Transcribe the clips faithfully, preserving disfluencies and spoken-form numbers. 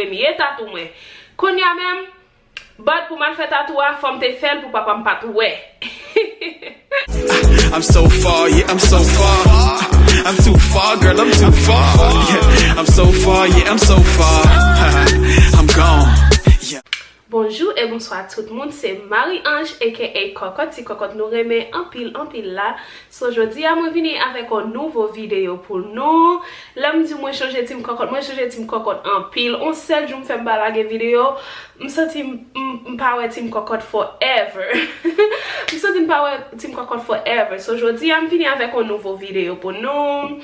premye tatou mwen. Kounye a menm, but pou m al fè tatou a, fò m te fè l pou papa m pa t wè. I'm so far, yeah, I'm so far. I'm too far, girl, I'm too far. Yeah, I'm so far, yeah, I'm so far. I'm gone. Yeah. Bonjou e bonswa tout moun, se Marie Ange aka Kòkòt, ti kòkòt nou renmen anpil anpil la. So jodi a mwen vini avèk yon nouvo videyo pou nou. Lè m di mwen chanje team kòkòt, mwen chanje team kòkòt anpil. On sèl jou m fè m pa lage videyo, m santi m, m, m pa wè team kòkòt forever. M santi m pa wè team kòkòt forever. So jodi a m vini avèk yon nouvo videyo pou nou.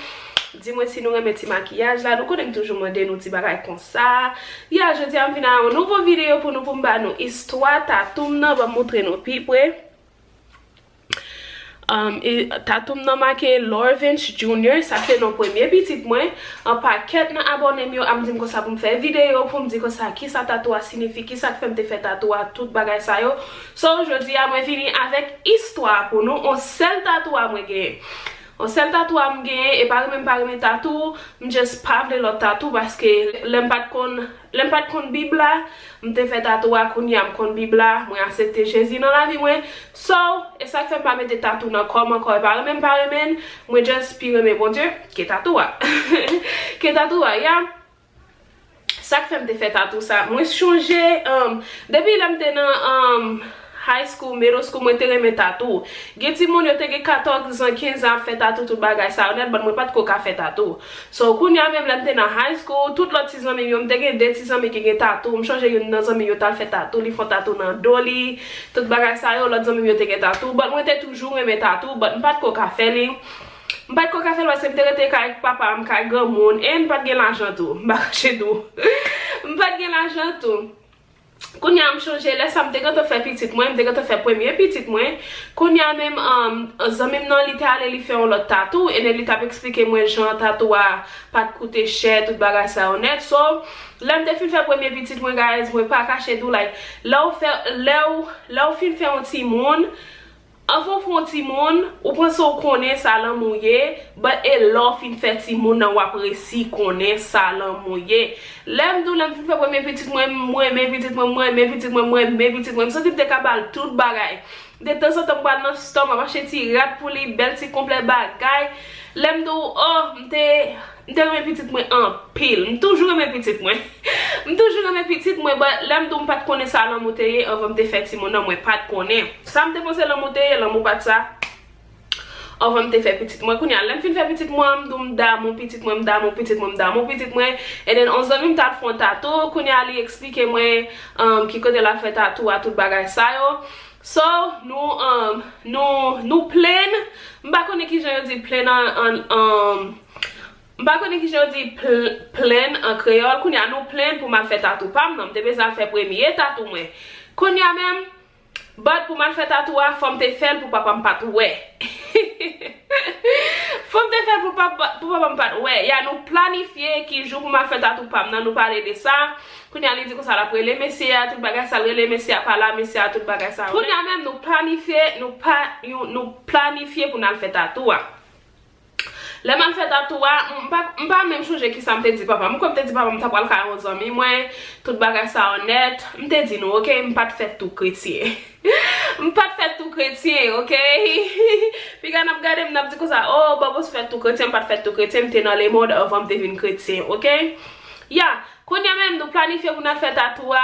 Di mwen si nou renmen ti makiyaj la, nou konnen m toujou mande nou ti bagay konsa. Ya, jodi a m vin a yon nouvo videyo pou nou, pou m ba nou istwa tatou m nan, ban m montre nou pi pre. Um, e, tatou m nan make Lorvince Junior, sa se non premye pitit mwen. An pakèt nan abòne m yo ap di m konsa pou m fè videyo, pou m di konsa kisa tatou a siyifi, kisa k fè m te fè tatou a, tout bagay sa yo. So, jodi a mwen vini avèk istwa pou nou, on sèl tatou a mwen genyen. On sèl tatou a m genyen, e pa renmen m pa renmen tatou, m just pa vle lòt tatou, paske lè m pa t konn, lè m pa t konn Bib la, m te fè tatou a, kounye a m konn Bib la, mwen aksepte Jezi nan lavi mwen. So, e sa k fè m pa mete tatou nan kò m ankò, e pa renmen m pa renmen l, mwen just pi renmen Bondye ke tatou a. Ke tatou a, ya. Sa k fè m te fè tatou sa? Mwen chonje, um, depi lè m te nan, um, high school, middle school, mwen te renmen tatou. Gen timoun yo te gen katòz an, kenz an ap fè tatou, tout bagay sa yo nèt, but mwen pa t ko ka fè tatou. So, kounye a menm lè m te nan high school, tout lòt ti zanmi m yo, m te gen de ti zanmi ki gen tatou. M chonje youn nan zanmi m yo t al fè tatou, li fè yon tatou nan do li, tout bagay sa yo, lòt zanmi m yo te gen tatou. But mwen te toujou renmen tatou, but m pa t ko ka fè li. M pa t ko ka fè l paske m te rete kay papa m, kay granmoun, e m pa t gen lajan tou. M pa kache tou. M pa t gen lajan tou. Kounye a m chonje lè sa m te gentan fè pitit mwen, m te gentan fè premye pitit mwen. Kounye a menm, um, zanmi m nan li te ale li fè yon lòt tatou, e li t ap eksplike mwen jan tatou a pa t koute chè, tout bagay sa yo nèt. So, lè m te fin fè premye pitit mwen, guys, mwen pa kache tou, like, lè w fè, lè w, lè w fin fè yon timoun, anvan w fè yon timoun, ou panse w konnen sa lanmou ye, but e lè w fin fè timoun nan w ap resi konnen sa lanmou ye. Lè m di w, lè m fin fè premye pitit mwen, m renmen pitit mwen, m renmen pitit mwen, m renmen pitit mwen. M santi m te ka ba l tout bagay. Detanzantan m pral nan store, m ap achte ti rad pou li, bèl ti konplè bagay. Lè m di w, oh, m te, m te renmen pitit mwen anpil. M toujou renmen pitit mwen. M toujou renmen pitit mwen, but lè m di w m pa t konnen sa lanmou te ye, anvan m te fè timoun nan, mwen pa t konnen. Sa m te panse lanmou te ye, lanmou pa t sa. Anvan m te fè pitit mwen. Kounye a, lè m fin fè pitit mwen, m di w m damou pitit mwen, m damou pitit mwen, m damou pitit mwen. And then, on zanmi m t al fè yon tatou. Kounye a, li eksplike mwen, um, ki kote l al fè tatou a, tout bagay sa yo. So, nou, um, nou, nou plan. M pa konnen kijan yo di plan an, an, um, m pa konnen kijan yo di pl-, plan an kreyòl. Kounye a, nou plan pou m al fè tatou pa m nan. M te bezwen al fè premye tatou mwen. Kounye a menm, but pou m al fè tatou a, fò m te fè l pou papa m pa t wè. Fò m te fè l pou papa, pou papa m pa t wè. Ya, nou planifye ki jou pou m al fè tatou pa m nan, nou pale de sa. Kounye a, li di konsa l ap rele mesye a, tout bagay sa, l rele mesye a pa la, mesye a, tout bagay sa. Kounye a menm, nou planifye, nou pa, nou, nou planifye pou n al fè tatou a. Lè m al fè tatou a, m pa, m pa menm chonje kisa m te di papa m. M kwè m te di papa m m ta pral kay yon zanmi mwen, tout bagay sa yo nèt. M te di nou, oke, m pa t fèt tou kretyen. M pa t fèt tou kretyen, oke? Piga n ap gade m, n ap di konsa, oh, Bubbles fèt tou kretyen, m pa t fèt tou kretyen, m te nan lemond anvan m te vin kretyen, oke? Ya, kounye a menm, nou planifye pou n al fè tatou a.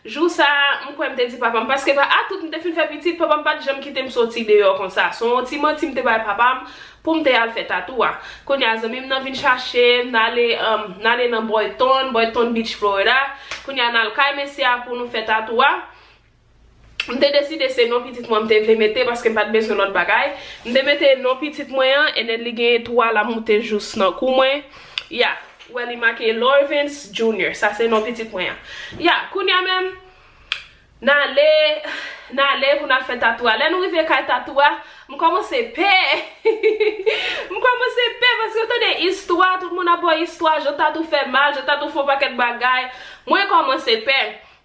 Jou sa a, m kwè m te di papa m, paske pa, a tout m te fin fè pitit, papa m pa t janm kite m soti deyò konsa. Se yon ti manti m te bay papa m pou m te al fè tatou a. Kounye a, zanmi m nan vin chache m, n ale, um, n ale nan Boynton, Boynton Beach, Florida. Kounye a, n al kay mesye a pou nou fè tatou a. M te deside se non pitit mwen m te vle mete paske m pa t bezwen lòt bagay. M te mete non pitit mwen an, and then li gen etwal ap moute jous nan kou mwen. Ya, ou wè li make Lorvince Junior. Sa se non pitit mwen an. Ya, kounye a menm, n ale, n ale pou n al fè tatou a. Lè nou rive kay tatou a, m kòmanse pè. M kòmanse pè paske w tande istwa, tout moun ap ba w istwa, jan tatou fè mal, jan tatou fè yon pakèt bagay. Mwen kòmanse pè.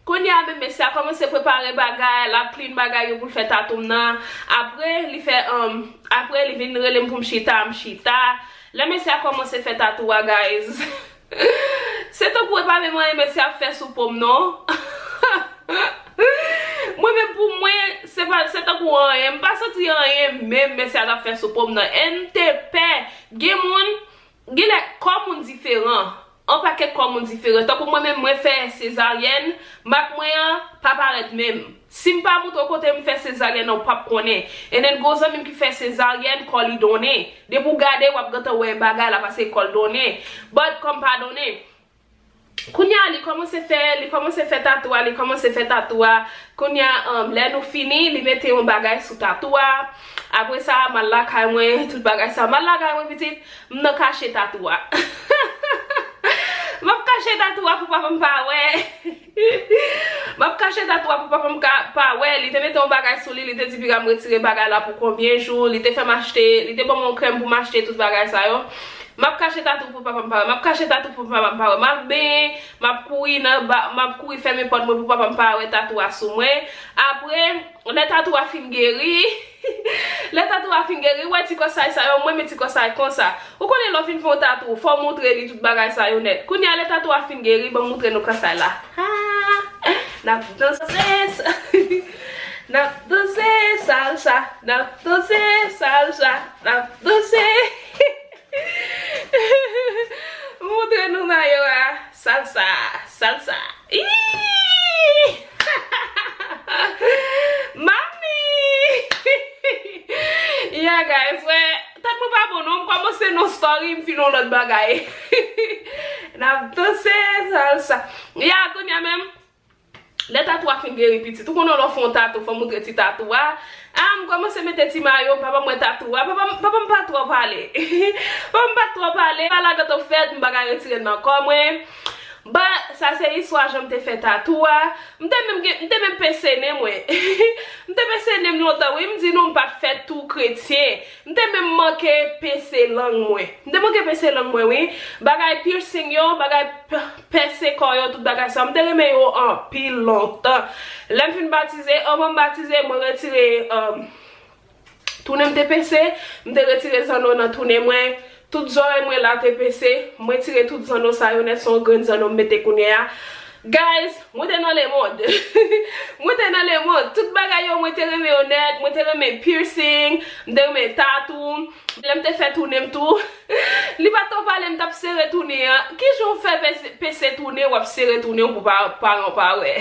Kounye a menm mesye a kòmanse prepare bagay, l ap clean bagay yo pou l fè tatou m nan. Apre, li fè, um, apre, li vin rele m pou m chita, m chita. Lè mesye a kòmanse fè tatou a, guys. Se tankou e pa menm anyen mesye ap fè sou po m non. Mwen menm pou mwen, se pa, se tankou anyen. M pa santi anyen menm mesye a t ap fè sou po m nan. And m te pè. Gen moun, gen lè kò moun diferan. Yon pakèt kò moun diferan. Tankou mwen menm, mwen fè sezaryèn, mak mwen an pa parèt menm. Si m pa montre w kote m fè sezaryèn nan, ou p ap konnen. And then gon zanmi m ki fè sezaryèn, kò li donnen. Depi w gade, w ap gentan wè bagay la paske kò l donnen. But kò m pa donnen. Kounye a, li kòmanse fè, li kòmanse fè tatou a, li kòmanse fè tatou a. Kounye a, um, lè nou fini, li mete yon bagay sou tatou a. Apre sa, m al lakay mwen, tout bagay sa. M al lakay mwen, pitit, m nan kache tatou a. M ap kache tatou a pou papa m pa wè. M ap kache tatou a pou papa m ka, pa wè. Li te mete yon bagay sou li, li te di piga m retire bagay la pou konbyen jou. Li te fè m achte, li te ban m yon krèm pou m achte tout bagay sa yo. M ap kache tatou pou papa m pa wè. M ap kache tatou pou papa m pa wè. M ap benyen, m ap kouri nan ba, m ap kouri fèmen pòt mwen pou papa m pa wè tatou a sou mwen. Apre, lè tatou a fin geri, lè tatou a fin geri, ou wè ti kòsay sa yo, mwen men ti kòsay konsa. Ou konnen lè w fin fè yon tatou, fò w montre li tout bagay sa yo nèt. Kounye a, lè tatou a fin geri, ban m montre nou kòsay la. Ha! N ap danse, n ap danse salsa, n ap danse salsa, n ap danse. Montre nou mayo a. Salsa, salsa. Ih! Mami! Yeah, guys, wè, tèt mwen pa bon non, m kòmanse nan story, m fin yon lòt bagay. N ap danse salsa. Yeah, kounye a menm, lè tatou a fin geri pitit, ou konnen lè w fè yon tatou, fò w montre ti tatou a. Ah, m kòmanse mete ti mayo, papa m wè tatou a, papa m, papa m pa twò pale. Papa m pa twò pale, pa la gòt an fèt, m pa ka retire l nan kò mwen. But, sa se istwa jan m te fè tatou a. M te menm gen, m te menm pese nen mwen. M te pese nen m lontan, wi, m di nou m pa t fèt tou kretyen. M te menm manke pese lang mwen. M te manke pese lang mwen, wi. Bagay piercing yo, bagay p-, pèse kò yo, tout bagay sa. M te renmen yo anpil lontan. Lè m fin batize, anvan m batize, mwen retire, um, tounen m te pese, m te retire zanno nan tounen mwen. Tout zòrèy mwen la te pese, mwen tire tout zanno sa yo nèt, se yon grenn zanno m mete kounye a. Guys, mwen te nan lemond. Mwen te nan lemond. Tout bagay yo, mwen te renmen yo nèt. Mwen te renmen piercing, m te renmen tatou. Lè m te fè tounen m tou, li pa t twò pale, m t ap sere tounen an. Kijan w fè pese, pese tounen, w ap sere tounen w pou pa, paran w pa wè?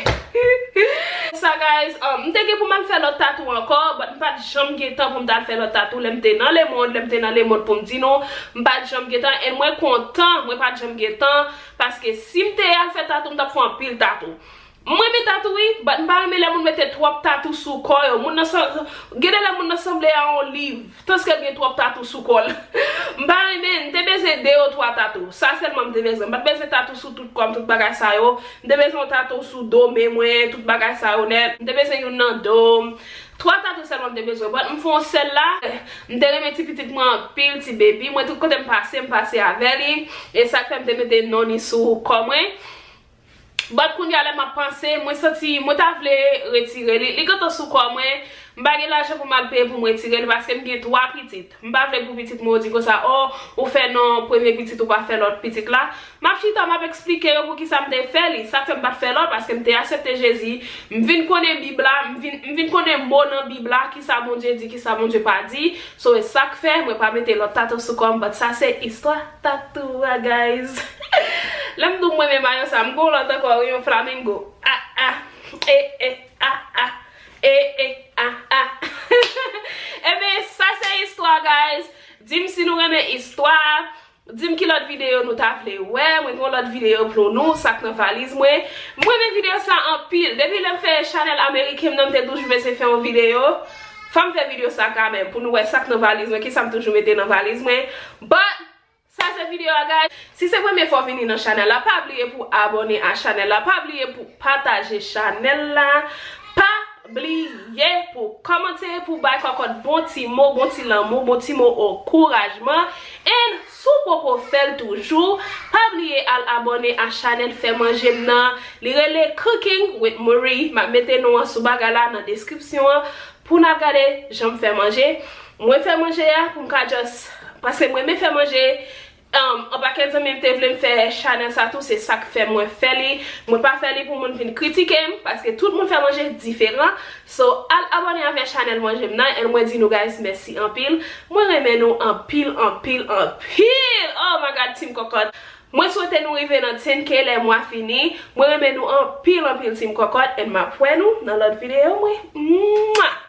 Sa, guys, um, m te gen pou m al fè lòt tatou ankò, but m pa t janm gen tan pou m t al fè lòt tatou. Lè m te nan lemond, lè m te nan lemond pou m di nou, m pa t janm gen tan, and mwen kontan, mwen pa t janm gen tan, paske si m te al fè tatou, m t ap fè anpil tatou. Mwen renmen tatou wi, but m pa renmen lè moun mete twòp tatou sou kò yo. Moun nan san-, gen de lè moun nan sanble a yon liv, tanske l gen twòp tatou sou kò l. M pa renmen, m te bezwen de yo twa tatou. Sa sèlman m te bezwen. M pa t bezwen tatou sou tout kò m, tout bagay sa yo. M te bezwen yon tatou sou do men mwen, tout bagay sa yo nèt. M te bezwen youn nan do m. Twa tatou sèlman m te bezwen. But m fè yon sèl la. M te renmen ti pitit mwen anpil, ti baby. Mwen tout kote m pase, m pase avè li. E sa k fè m te mete non li sou kò mwen. But kounye a lè m ap panse, mwen santi, mwen ta vle retire li. Li gentan sou kò mwen. M pa gen lajan pou m al peye pou m retire li paske m gen twa pitit. M pa vle pou pitit mwen yo di konsa, "Oh, ou fè non premye pitit, ou pa fè lòt pitit la." M ap chita, m ap eksplike yo poukisa m te fè li. Sa k fè m pa t fè lòt, paske m te aksepte Jezi. M vin konnen Bib la, m vin, m vin konnen mo nan Bib la, kisa Bondye di, kisa Bondye pa di. So, e sa k fè mwen pa mete lòt tatou sou kò m, but sa se istwa tatou a, guys. Lè m di w mwen renmen mayo sa, m gen yon lòt ankò, wi, yon flamingo. Ah, ah, eh, eh, ah, ah, eh, eh, ah, ah. Ebyen, sa se istwa, guys. Di m si nou renmen istwa. Di m ki lòt videyo nou ta vle wè. Mwen gen yon lòt videyo pou nou, sa k nan valiz mwen. Mwen renmen videyo sa anpil. Depi lè m fè chanèl ameriken m nan, m te toujou bezwen fè yon videyo. Fò m fè videyo sa kanmenm pou nou wè sa k nan valiz mwen, kisa m toujou mete nan valiz mwen. But, sa se videyo a, guys. Si se premye fwa w vini nan chanèl la, pa bliye pou abòne a chanèl la. Pa bliye pou pataje chanèl la. Pa bliye pou kòmante, pou bay kòkòt bon ti mo, bon ti lanmou, bon ti mo ankourajman. And si w poko fè l toujou, pa bliye al abòne a chanèl Fè Manje m nan. Li rele Cooking with Marie. M ap mete non an sou bagay la nan deskripsyon an pou n al gade jan m fè manje. Mwen fè manje a pou m ka just, paske mwen renmen fè manje. Um, an pakèt zanmi m te vle m fè chanèl sa tou, se sa k fè mwen fè li. Mwen pa fè li pou moun vin kritike m, paske tout moun fè manje diferan. So, al abòne avè chanèl manje m nan, and mwen di nou guys mèsi anpil. Mwen renmen nou anpil, anpil, anpil. Oh my God, Team Kòkòt. Mwen swete nou rive nan ten K lè mwa fini. Mwen renmen nou anpil, anpil, Team Kòkòt, and m ap wè nou nan lòt videyo mwen. Mwah!